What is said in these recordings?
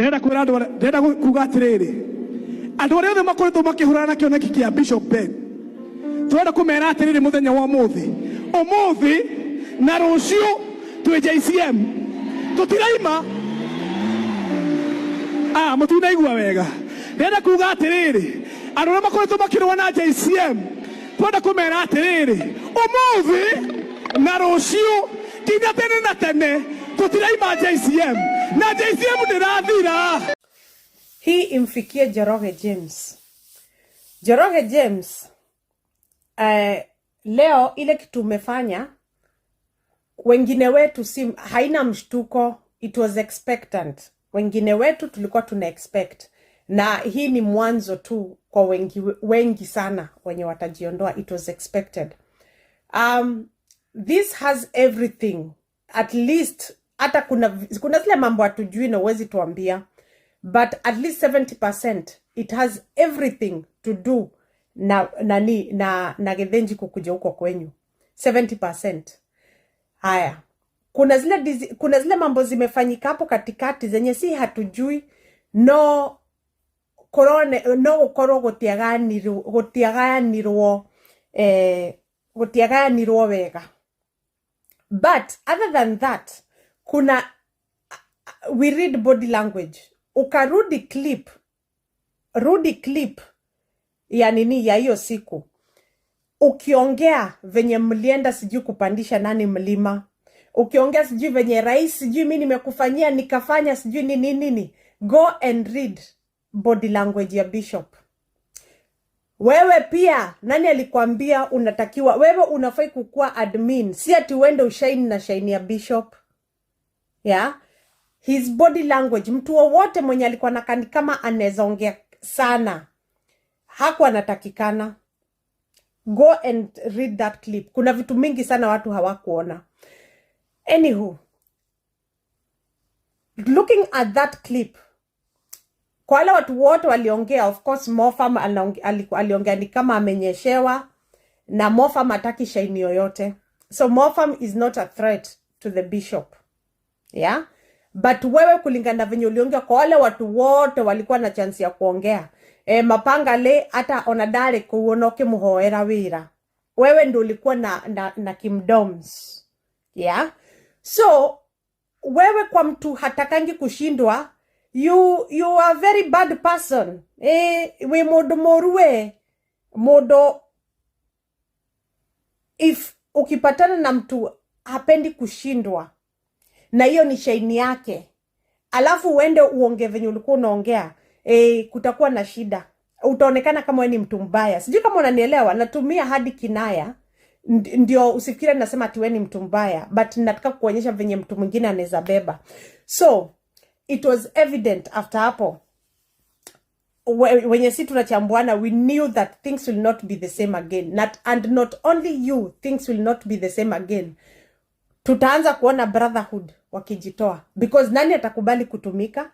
Ndĩrenda kwĩra andũ arĩa, ndĩrenda kuga atĩrĩrĩ, andũ arĩa othe makoretwo makĩhũrana na kĩoneki kĩa Bishop Ben, tũrenda kũmera atĩrĩrĩ mũthenya wa ũmũthĩ, ũmũthĩ na rũciũ twĩ JCM, tũtiraima. Ah, mũtinaigua wega. Ndĩrenda kuga atĩrĩrĩ, andũ arĩa makoretwo makĩrũa na JCM, twenda kũmera atĩrĩrĩ, ũmũthĩ na rũciũ nginya tene na tene tũtiraima JCM, na JCM ndĩrathira. Hii imfikie Njoroge James. Njoroge James, leo ile kitu umefanya wengine wetu si haina mshtuko, it was expectant. Wengine wetu tulikuwa tuna expect, na hii ni mwanzo tu kwa wengi, wengi sana wenye watajiondoa. It was expected. This has everything, at least hata kuna zile mambo hatujui na huwezi tuambia, but at least 70% it has everything to do na nani na Githinji kukuja huko kwenyu 70%. Haya, kuna zile mambo zimefanyika hapo katikati zenye si hatujui, no korone no gukorwo gutiagayanirwo wega, but other than that kuna we read body language. Ukarudi clip, rudi clip ya nini ya hiyo siku ukiongea venye mlienda sijui kupandisha nani mlima, ukiongea sijui venye rais sijui mi nimekufanyia nikafanya sijui nini nini. Go and read body language ya bishop. Wewe pia nani alikwambia unatakiwa, wewe unafai kukuwa admin, si ati uende ushine na shine ya bishop. Yeah, his body language, mtu wowote mwenye alikuwa nakani kama anaweza ongea sana hakuwa anatakikana. Go and read that clip. Kuna vitu mingi sana watu hawakuona. Anywho, looking at that clip, kwa wale watu wote waliongea, of course Mofam aliongea ni kama amenyeshewa, na Mofam hataki shine yoyote, so Mofam is not a threat to the bishop, yeah. But wewe kulingana na venye uliongea, kwa wale watu wote walikuwa na chance ya kuongea, mapanga le hata ona kuona ukimuhoera wira, wewe ndo ulikuwa na kimdoms, yeah. So wewe kwa mtu hatakangi kushindwa, you are very bad person. We mundu moru, we mundu, if ukipatana na mtu hapendi kushindwa na hiyo ni shine yake, alafu uende uonge venye ulikuwa unaongea, kutakuwa na shida, utaonekana kama wewe ni mtu mbaya. Sijui kama unanielewa. Natumia hadi kinaya ndio usifikire nasema ati wewe ni mtu mbaya, but nataka kuonyesha venye mtu mwingine anaweza beba. So it was evident after hapo wenye si tunachambuana, we knew that things will not be the same again. Not, and not only you, things will not be the same again. Tutaanza kuona brotherhood wakijitoa, because nani atakubali kutumika,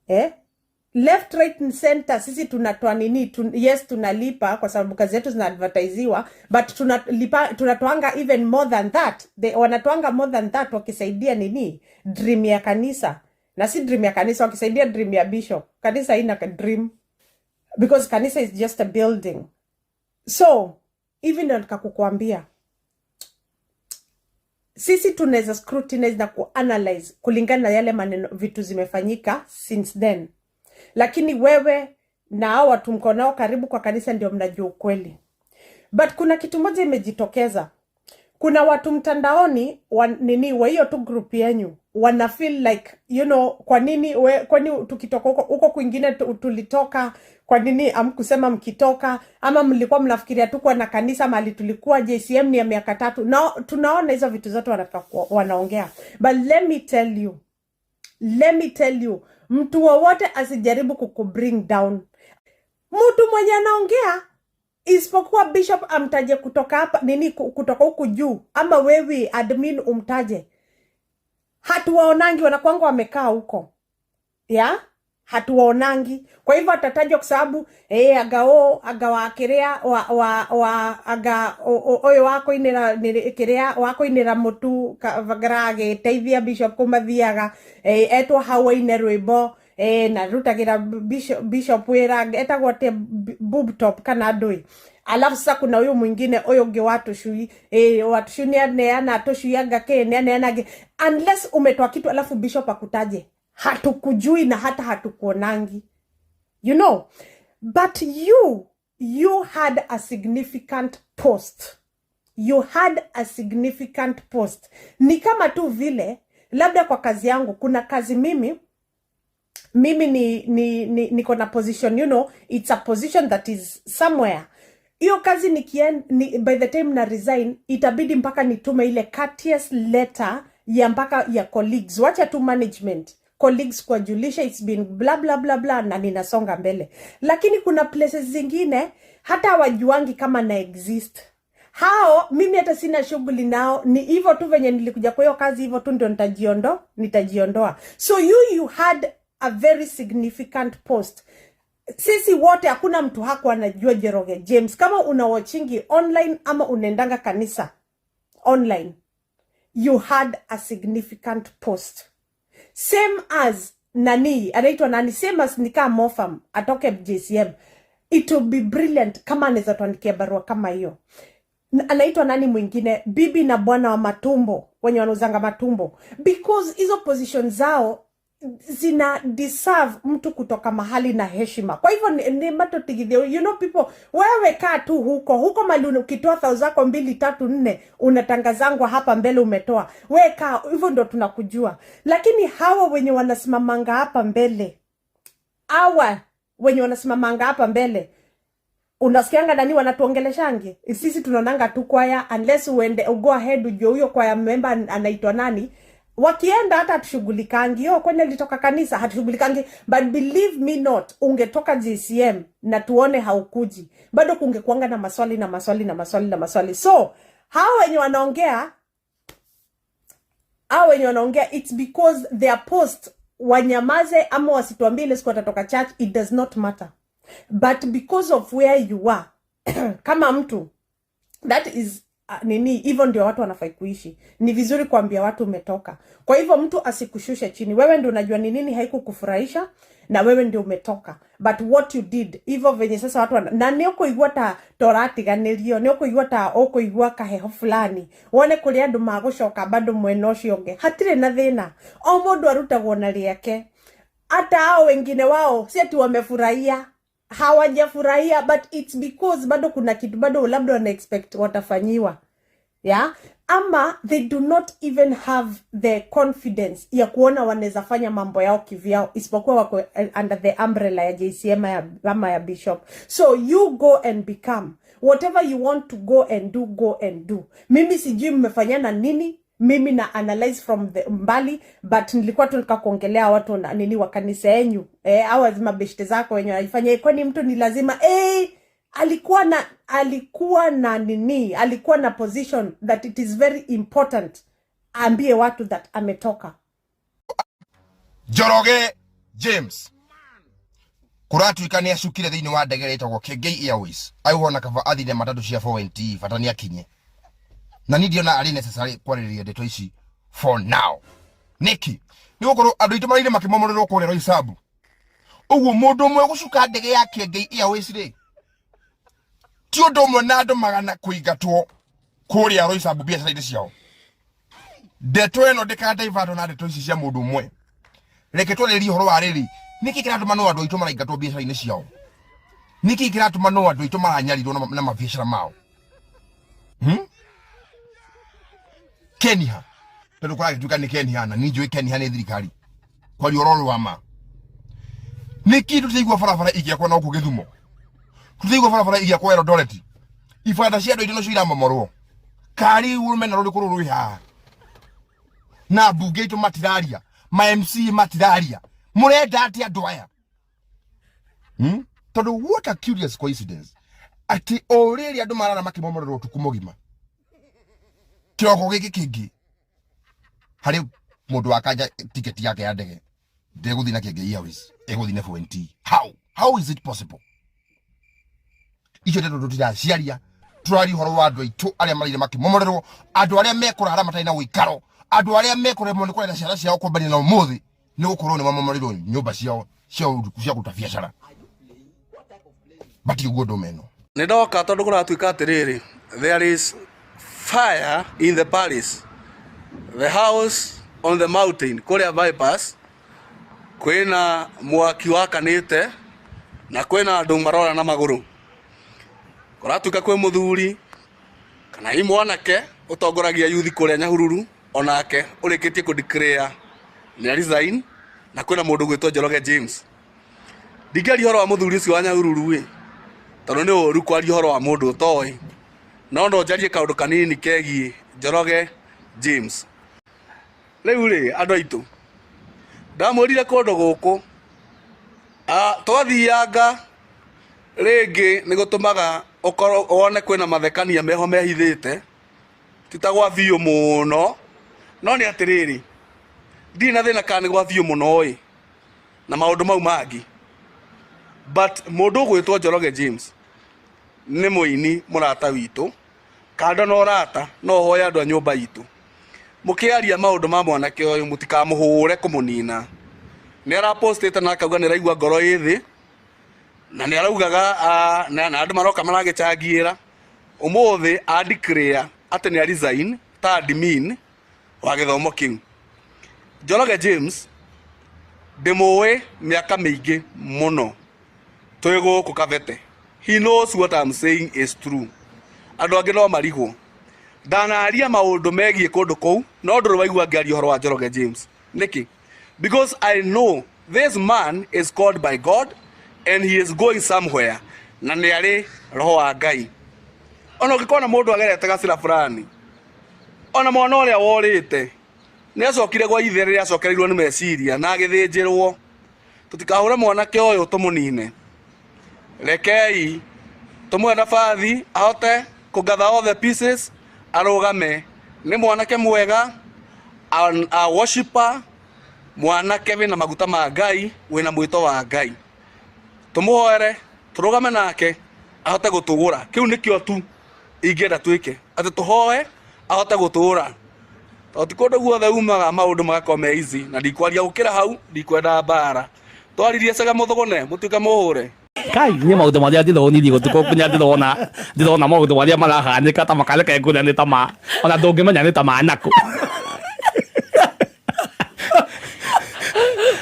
eh? Left, right and center, sisi tunatoa nini yes, tunalipa kwa sababu kazi zetu zinaadvertisiwa, but tunalipa, tunatoanga even more than that. Wanatoanga more than that wakisaidia nini, dream ya kanisa, na si dream ya kanisa, wakisaidia dream ya bishop. Kanisa haina dream because kanisa is just a building. So hivi ndo nikakukwambia sisi tunaweza scrutinize na kuanalyze kulingana na yale maneno, vitu zimefanyika since then, lakini wewe na hao watu mko nao karibu kwa kanisa ndio mnajua ukweli. But kuna kitu moja imejitokeza. Kuna watu mtandaoni wa, nini, wa hiyo tu group yenyu wana feel like, kwa nini kwani tukitoka huko huko kwingine tulitoka, kwa nini amkusema mkitoka, ama mlikuwa mnafikiria tukuwa na kanisa mahali tulikuwa? JCM ni ya miaka 3. Na tunaona hizo vitu zote wanaongea. But let me tell you, let me tell you, mtu wowote asijaribu kukubring down. Mtu mwenye anaongea, isipokuwa bishop amtaje kutoka hapa nini, kutoka huku juu, ama wewe admin umtaje, hatuwaonangi, wanakwanga wamekaa huko ya hatuwaonangi. Kwa hivyo atatajwa kwa sababu aga o aga wa kiria wa aga uyu wa kuinira kiria wa kuinira mutu kavagara agiteithia bishop kumathiaga, etwo hau aine rwimbo. Na rutagira bishop wira etagwo atia, boob top kana ndui. Alafu sasa kuna huyu mwingine, huyu ungi wa tucui, wa tucui ni aneana tucui anga ki ni aneana unless umetoa kitu alafu bishop akutaje, hatukujui na hata hatukuonangi. But you had a significant post. You had a significant post. Ni kama tu vile labda kwa kazi yangu, kuna kazi mimi ni niko na position, it's a position that is somewhere. Hiyo kazi by the time na resign, itabidi mpaka nitume ile courteous letter ya mpaka ya colleagues, wacha tu management, colleagues, kuwajulisha it's been bla bla bla bla na ninasonga mbele. Lakini kuna places zingine hata hawajuangi kama na exist. Hao mimi hata sina shughuli nao, ni hivyo tu venye nilikuja kwa hiyo kazi, hivyo tu ndio nitajiondoa. So you had a very significant post. Sisi wote, hakuna mtu hako anajua Njoroge James. Kama una watchingi online ama unaendanga kanisa online, you had a significant post. Same as nani, anaitwa nani, same as nikaa Mofam atoke JCM, it will be brilliant kama anaweza tuandikia barua kama hiyo. Anaitwa nani mwingine, bibi na bwana wa matumbo, wenye wanauzanga matumbo, because hizo position zao zina deserve mtu kutoka mahali na heshima. Kwa hivyo ni matotigithio, people, wewe kaa tu huko huko mali, ukitoa thao zako mbili, tatu, nne, unatangazangwa hapa mbele umetoa. We kaa hivyo, ndo tunakujua. Lakini hawa wenye wanasimamanga hapa mbele, hawa wenye wanasimamanga hapa mbele, unasikianga nani wanatuongeleshangi? Sisi tunaonanga tu kwaya, unless uende go ahead ujue huyo kwaya member anaitwa nani. Wakienda hata hatushughulikangi, yo kwani alitoka kanisa, hatushughulikangi. But believe me not, ungetoka JCM na tuone haukuji, bado kungekuanga na maswali na maswali na maswali na maswali. So hawa wenye wanaongea, hao wenye wanaongea, it's because their post, wanyamaze ama wasituambie ile siku watatoka church, it does not matter. But because of where you are kama mtu, that is nini, hivyo ndio watu wanafai kuishi. Ni vizuri kuambia watu umetoka. Kwa hivyo mtu asikushushe chini. Wewe ndio unajua ni nini haikukufurahisha na wewe ndio umetoka. But what you did, hivyo venye sasa watu na nĩ ũkũigua ta toratiganĩrio, nĩ ũkũigua ta ũkũigua kaheho fulani, wone kũrĩ andũ magũcoka bado mwena ũcio ũngĩ, hatirĩ na thĩna. O mũndũ arutagwo na rĩake. Hata hao wengine wao si ati wamefurahia, hawajafurahia, but it's because bado kuna kitu bado labda wana expect watafanyiwa, yeah? Ama they do not even have the confidence ya kuona wanaweza fanya mambo yao kivyao, isipokuwa wako under the umbrella ya JCM ama ya bishop. So you go and become whatever you want to go and do, go and do. Mimi sijui mmefanyana nini, mimi na analyze from the mbali, but nilikuwa tu nika kuongelea watu na nini wa kanisa yenyu, au mabeshte zako wenye wanafanya, kwani mtu ni lazima, alikuwa na nini, alikuwa na position that it is very important aambie watu that ametoka. Njoroge James kuratuika nĩ acukire thĩinĩ wa ndege ĩrĩa ĩtagwo Kengei Airways, auhona kaba athire matatũ cia 4NT, bata nĩ akinye. Na niĩ ndiona arĩ necessary kwarĩrĩria ndeto ici for now. Nĩkĩ? Nĩ gũkorwo andũ aitũ maraire makĩmomorerwo kũrĩa Roysambu. Ũguo mũndũ ũmwe gũcuka ndege ya Kengei Airways rĩ, ti ũndũ ũmwe na andũ 100 kũingatwo kũrĩa Roysambu biacara-inĩ ciao. Ndeto ĩno ndĩkadaivatwo na ndeto ici cia mũndũ ũmwe. Reke twarĩrĩrie ũhoro wa rĩrĩ, nĩkĩ kĩratũma no andũ aitũ maraingatwo biacara-inĩ ciao? Nĩkĩ kĩratũma no andũ aitũ maranyarirwo na mabiacara mao? Keniha, tondũ kũragĩtuĩka nĩ Keniha, na niĩ njũĩ Keniha nĩ thirikari, kwaria ũhoro wa ma. Nĩkĩ tũtiraigua barabara igĩakwo na gũkũ Gĩthumo? Tũtiraigua barabara igĩakwo Eldoret? Ibanda cia andũ aitũ nacio iramomorwo. Kari rũmena rũrĩkũ rũrũ rwĩ haha? Na mbunge aitũ matiraria, ma MC matiraria, mũrenda atĩa andũ aya? Tondũ what a curious coincidence atĩ o rĩrĩ andũ marara makĩmomorerwo ũtukũ mũgima, kĩroko gĩkĩ kĩngĩ harĩ mũndũ wakanja tiketi yake ya ndege, ndegũthiĩ na Kengei Airways, egũthiĩ na 4NT. How is it possible? Icio ndeto tũtiraciaria, tũraria ũhoro wa andũ aitũ arĩa maraire makĩmomorerwo, andũ arĩa mekũrara matarĩ na ũikaro, andũ arĩa mekũremwo nĩ kũrera ciana ciao kwambania na ũmũthĩ. Nĩ gũkorwo nĩ mamomoreirwo nyũmba ciao cia cia kũruta biacara. But ũguo ndũme ĩno. Nĩ ndoka tondũ kũratuĩka atĩrĩrĩ, there is fire in the palace, the house on the mountain, kũrĩa bypass, kwĩna mwaki wakanĩte na kwĩna andũ marora na magũrũ. Kũratuĩka kwĩ mũthuri kana hihi mwanake ũtongoragia yuthi kũrĩa Nyahururu onake ũrĩkĩtie kũ declare nĩ resign na kwĩna mũndũ ũgwĩtwo Njoroge James. Ndingĩaria ũhoro wa mũthuri ũcio wa Nyahururu ĩ, tondũ nĩ ũru kwaria ũhoro wa mũndũ ũtoĩ, no no njarie kaũndũ kanini kegiĩ Njoroge James. Rĩu rĩ, andũ aitũ, ndamwĩrire kũndũ gũkũ, twathianga rĩngĩ nĩ gũtũmaga ũkorwo wone kwĩna mathekania meho mehithĩte, ti ta gwa biũ mũno, no nĩ atĩrĩrĩ, ndirĩ na thĩna kana nĩ gwa biũ mũno ĩ, na maũndũ mau mangĩ. But mũndũ ũgwĩtwo Njoroge James nĩ mũini mũrata witũ, kando na ũrata no hoye andũ a nyũmba itũ. Mũkĩaria maũndũ ma mwanake ũyũ mũtikamũhũre kũmũnina. Nĩ arapostĩte na akauga nĩ araigua ngoro ĩ thĩ, na nĩ araugaga na andũ maroka maragĩcangĩra. Ũmũthĩ a declare atĩ nĩ a resign ta admin wa gĩthomo kĩu. Njoroge James ndĩmũĩ mĩaka mĩingĩ mũno twĩ gũkũ Kabete. He knows what I'm saying is true. Andũ angĩ no marigwo. Ndanaria maũndũ megiĩ kũndũ kũu, no ndũrĩ waigua ngĩaria ũhoro wa Njoroge James. Nĩkĩ? Because I know this man is called by God and he is going somewhere na nĩ arĩ roho wa Ngai. Ona ũngĩkona mũndũ agerete gacĩra fulani, ona mwana ũrĩa worĩte nĩ acokire gwa ithe rĩrĩa acokereirwo nĩ meciria na agĩthĩnjĩrwo. Tũtikahũre mwanake ũyũ tũmũnine. Rekei tũmũhe nabathi ahote kũ gather all the pieces arũgame. Nĩ mwanake mwega, a worshipper, mwanake wĩna maguta ma Ngai, wĩna mwĩto wa Ngai. Tũmũhoere, tũrũgame nake ahote gũtũgũra. Kĩu nĩkĩo tu ingĩenda twĩke, atĩ tũhoe ahote gũtũgũra. Tondũ ti kũndũ guothe umaga maũndũ magakorwo me easy, na ndikwaria gũkĩra hau, ndikwenda mbara. Twaririe cega mũthũgũne, mũtuĩke mũhũre. Kai niĩ maũndũ marĩa ndĩronirie ũtukũ nginya ndĩrona ndĩrona maũndũ marĩa marahanĩka ta makareke ngũrĩa nĩ ta ma ona ndũngĩmenya nĩ ta ma nakũ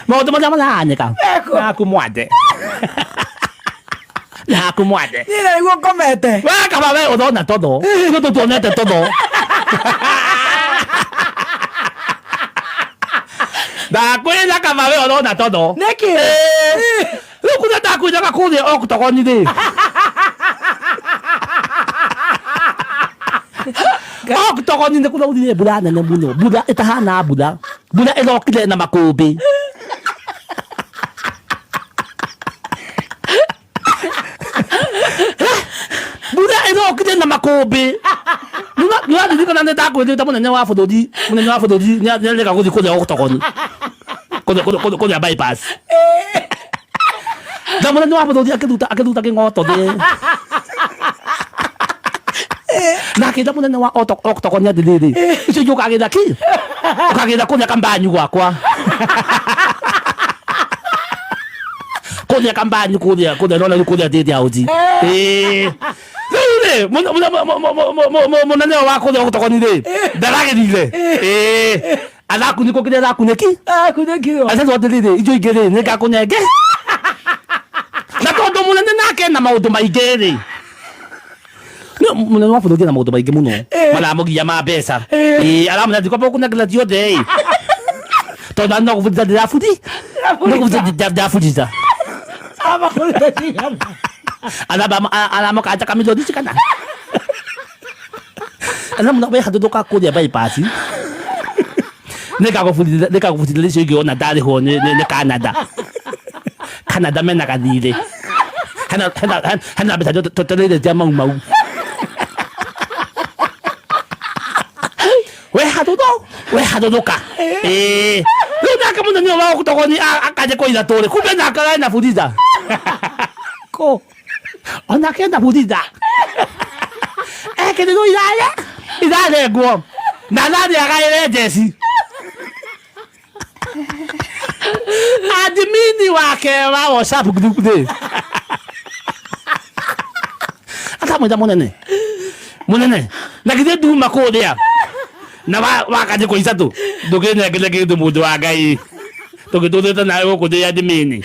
maũndũ marĩa marahanĩka naku mwande naku mwande Niĩ na nĩguo ngomete. we kaba we ũrona totho ithuĩ tũtuonete totho ndakwĩra kaba we ũrona totho Nĩkĩ? Rĩu kũrĩa ndakwĩraga kũrĩa octagon rĩ octagon nĩ kũraurire mbura nene mũno mbura ĩtahana mbura mbura ĩrokire na makũmbĩ mbura ĩrokire na makũmbĩ nĩwaririkana nĩ ndakwĩrĩte mũnene wa bũrũri mũnene wa bũrũri nĩarega gũthiĩ kũrĩa octagon kũrĩa bypass na mũnene wa bũrũri akĩruta akĩruta kĩng'oto thĩ na akĩra mũnene wa octagon atĩrĩrĩ icio ingĩ ũkagĩra ki ũkagĩra kũrĩa kambanyu gwakwa kũrĩa kambanyu kũrĩa kũrĩa nona rĩu kũrĩa ndĩndĩ auji ĩĩ rĩu rĩ mũnene wa kũrĩa octagon rĩ ndaragĩrire ĩĩ arakunĩkwo kĩrĩa arakunĩki Akunĩkirwo. acerwo atĩrĩrĩ icio ingĩ rĩ nĩ ngakũnenge na tondũ mũnene nake na maũndũ maingĩ rĩ nĩ mũnene wa bũrũri na maũndũ maingĩ mũno maramũgia ma mbeca ĩĩ aramũra ndikwamba gũkũnengera ciothe ĩ tondũ no gũbutha ndĩrabuthi no gũbutha ndĩrabuthica Amakũrĩte cigana. aramũkanja kamilioni cigana aramũra we handũ kũrĩa bypass nĩngagũbutithia icio ingĩ ona ndarĩhwo nĩ Canada Canada mena gathirĩ hena mbeca twetereire cia mau mau we hathũthũ we hathũthũka ĩĩ rĩu nake mũnene ũyũ wa octagon akanje kũira tũrĩ kumbe nake ena fuliza Kũ? onake ena fuliza ekĩrĩrwo iraya irarengwo na narĩ agaĩre njeci Admini wake wa WhatsApp group rĩ akamwĩra mũnene mũnene na githĩ nduma kũrĩa na wakanjĩ kwa icatũ ndũkĩnengere kĩndũ mũndũ wa Ngai tũgĩtũthĩte nawe gũkũ ndĩ admini.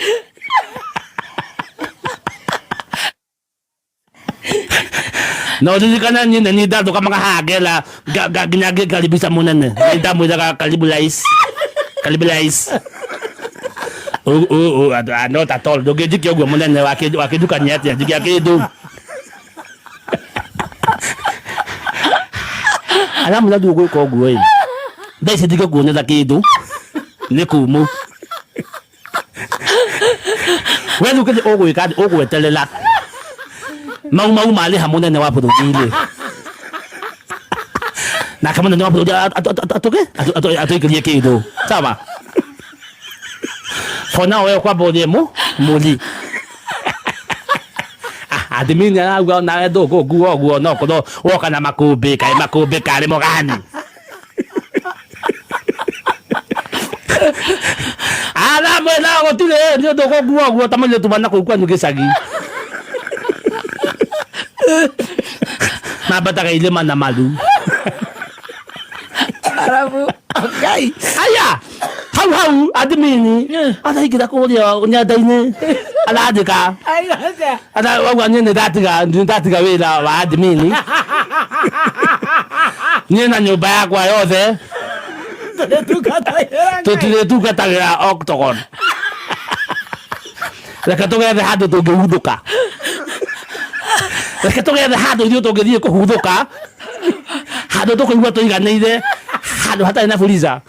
Na uririkana niĩ nĩ niĩ ndathũkamaga haha ngera nginya ngĩkaribisha mũnene nĩ ndamwĩraga karibu rais, karibu rais. Not at all, ndũngĩnjikia ũguo mũnene wakĩndukania atĩa njikia kĩndũ aramwĩra rĩu ũgwĩka ũguo ĩ thaa ici ndingĩkuonera kĩndũ nĩ kũmũ we rĩu kĩrĩa ũgwĩka ũgweterera mau mau marĩha mũnene wa bũrũri-rĩ nake mũnene wa bũrũri atũke atũikĩrie kĩndũ sawa. For now we kwamba ũrĩe mũ mũri admin arauga onawe ndũkũngua ũguo no korwo woka na makũmbĩ kaĩ makũmbĩ karĩ mũgani aramwĩra gũtirĩ nĩ ũndũ ũkũngua ũguo ta mũirĩtu wa nakũu kwanyu gĩcagi mambataga irĩma na maru. Arabu Ngai. Aya hau hau admini araingĩra kũrĩa nenda-inĩ arandĩka arauga niĩ nĩ ndatiga wĩra wa admini niĩ na nyũmba yakwa yothe tũtirĩtungatagĩra Octagon, reke tũgethe handũ tũngĩhuthũka, reke tũgethe handũ ithuĩ tũngĩthiĩ kũhuthũka, handũ tũkũigua tũiganĩire, handũ hatarĩ na fuliza.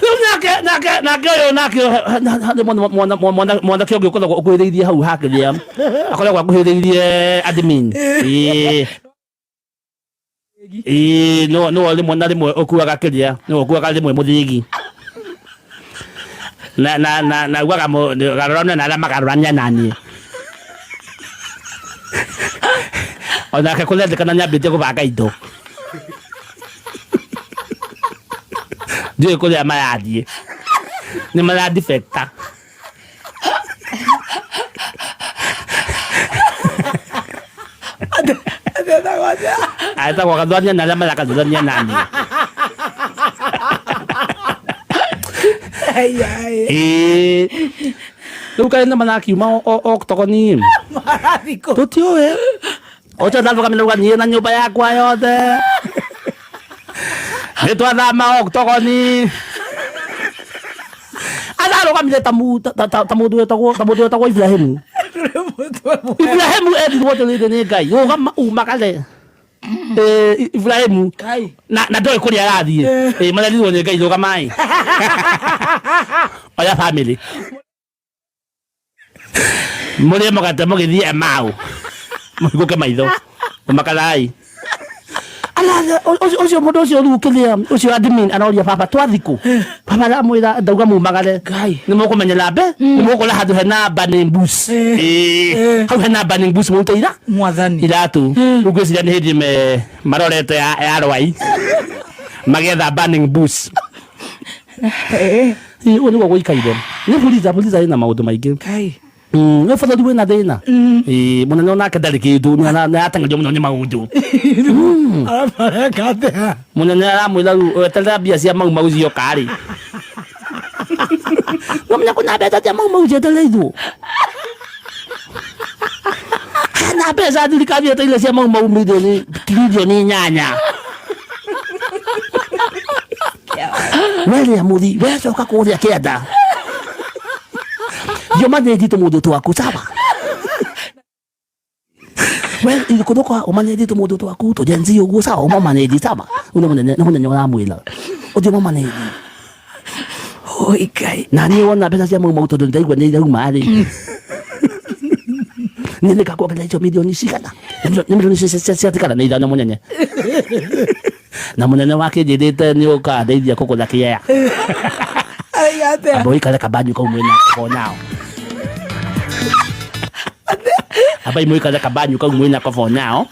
Rĩu nake ũyũ nake mwanake ũngĩ ũkoragwo ũkuhĩrĩirie hau hakĩrĩa akoragwo akuhĩrĩirie admin ĩĩ no rĩmwe na rĩmwe ũkuaga kĩrĩa no ũkuaga rĩmwe mũthĩgi na ugaga garũrania na arĩa magarũrania naniĩ onake kũrendekana nĩambĩtie kũbanga indo ndiũĩ kũrĩa marathiĩ nĩ maradifecta. Etagwo gathurania na arĩa maragathurania naniĩ. Ĩĩ rĩu kaĩ nĩ marakiuma octogoni tũtiũĩ ũcio ndathukamire uga niĩ na nyũmba yakwa yothe nĩ twathama octogoni ararũgamire ta mũndũ wetagwo Ibrahimu. Ibrahimu erirwo atĩrĩrĩ nĩ Ngai rũgama umagare. Ibrahimu na ndoĩ kũrĩa arathiĩ. Marerirwo nĩ Ngai rũgamai oya family mũrĩe mũgate mũgĩthiĩ Emau mũhingũke maitho ũmakarai. Ũcio mũndũ ũcio rĩu kĩrĩa ũcio admin aroria baba twathikũ baba aramwĩra ndauga mumagare nĩ mũkũmenyera mbe nĩ mũgũkora handũ hena burning bush. Ĩĩ, hau hena burning bush mũrute ira Mwathani. Iratu rĩu ngwĩciria nĩ hĩndĩ me marorete ya rwai magetha burning bush. Ĩĩ, ũguo nĩguo gũikaire nĩ buriza buriza ĩna maũndũ maingĩ. Ngai. Nĩ bũrũri wĩna thĩna. Ĩĩ, mũnene onake ndarĩ kĩndũ nĩ arateng'erio mũno nĩ maũndũ. Aramareka atĩa? Mũnene aramwĩra rĩu weterera mbia cia mau mau cioka rĩ nomenya kwĩna mbeca cia mau mau cietereirwo hena mbeca thirikari yetereire cia mau mau milioni trilioni 8 werĩa mũthi wecoka kũrĩa kĩanda thio manĩnji tũmũndũ twaku sawa we ikũthũka ũmanĩnji tũmũndũ twaku tũjenzi ũguo sawa ũmamanĩnji sawa ũyũ nĩ mũnene nĩ mũnene ũramwĩra ũthiĩ ũmamanĩnji. Oi Ngai. Na niĩ wona mbeca cia mau mau tondũ ndaigua nĩ irauma rĩ niĩ nĩngakuongerera icio milioni cigana nĩ milioni ciatigara nĩ 5 mũnene na mũnene wakĩnjĩrĩte nĩ ũkandeithia kũgũra kĩea. Araiga atĩa? Amba ũikare kabanyu kau mwĩna for now, amba mũikare kabanyu kau mwĩnako for now.